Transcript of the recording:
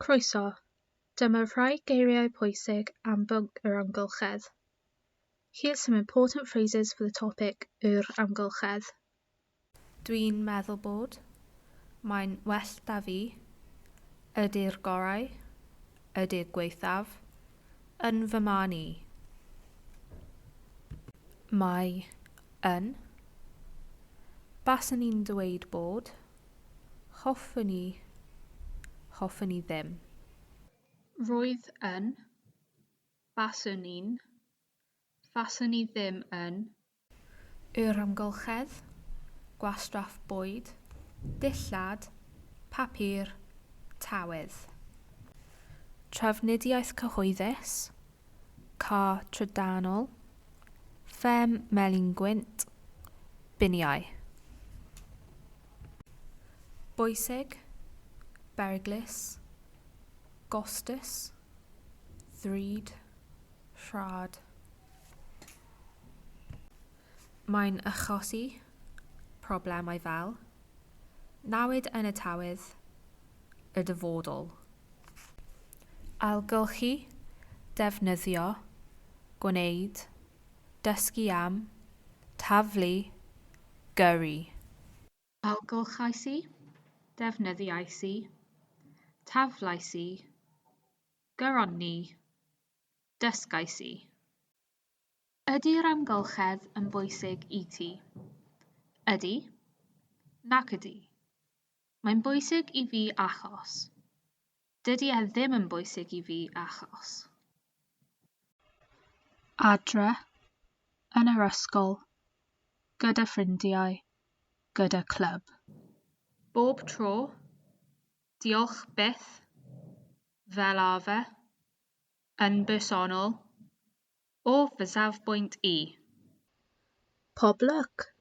Croeso, dyma rhai geiriau pwysig am bwnc yr amgylchedd. Here's some important phrases for the topic yr amgylchedd. Dwi'n meddwl bod. Mae'n well 'da fi. Ydy'r gorau. Ydy'r gwaethaf. Yn fy marn i. Mae yn. Baswn i'n dweud bod. Hoffwn i. Hoffwn i ddim. Roedd yn. Baswn i'n. Faswn i ddim yn. Yr amgylchedd, gwastraff bwyd, dillad, papur, tywydd. Trafnidiaeth cyhoeddus, car trydanol, fferm melin gwynt, biniau. Bwysig, beryglus, gostus, ddrud, rhad. Mae'n achosi problemau fel newid yn y tywydd, y dyfodol. Ailgylchu, defnyddio, gwneud, dysgu am, taflu, gyrru. Ailgylchais i, defnyddiais i, taflais i, gyrron ni, dysgais i. Ydy'r amgylchedd yn bwysig i ti? Ydy. Nac ydy. Mae'n bwysig i fi achos. Dydy e ddim yn bwysig i fi achos. Adre, yn yr ysgol, gyda ffrindiau, gyda clwb. Bob tro, diolch byth, fel arfer, yn bersonol, o fy safbwynt i. Pob lwc!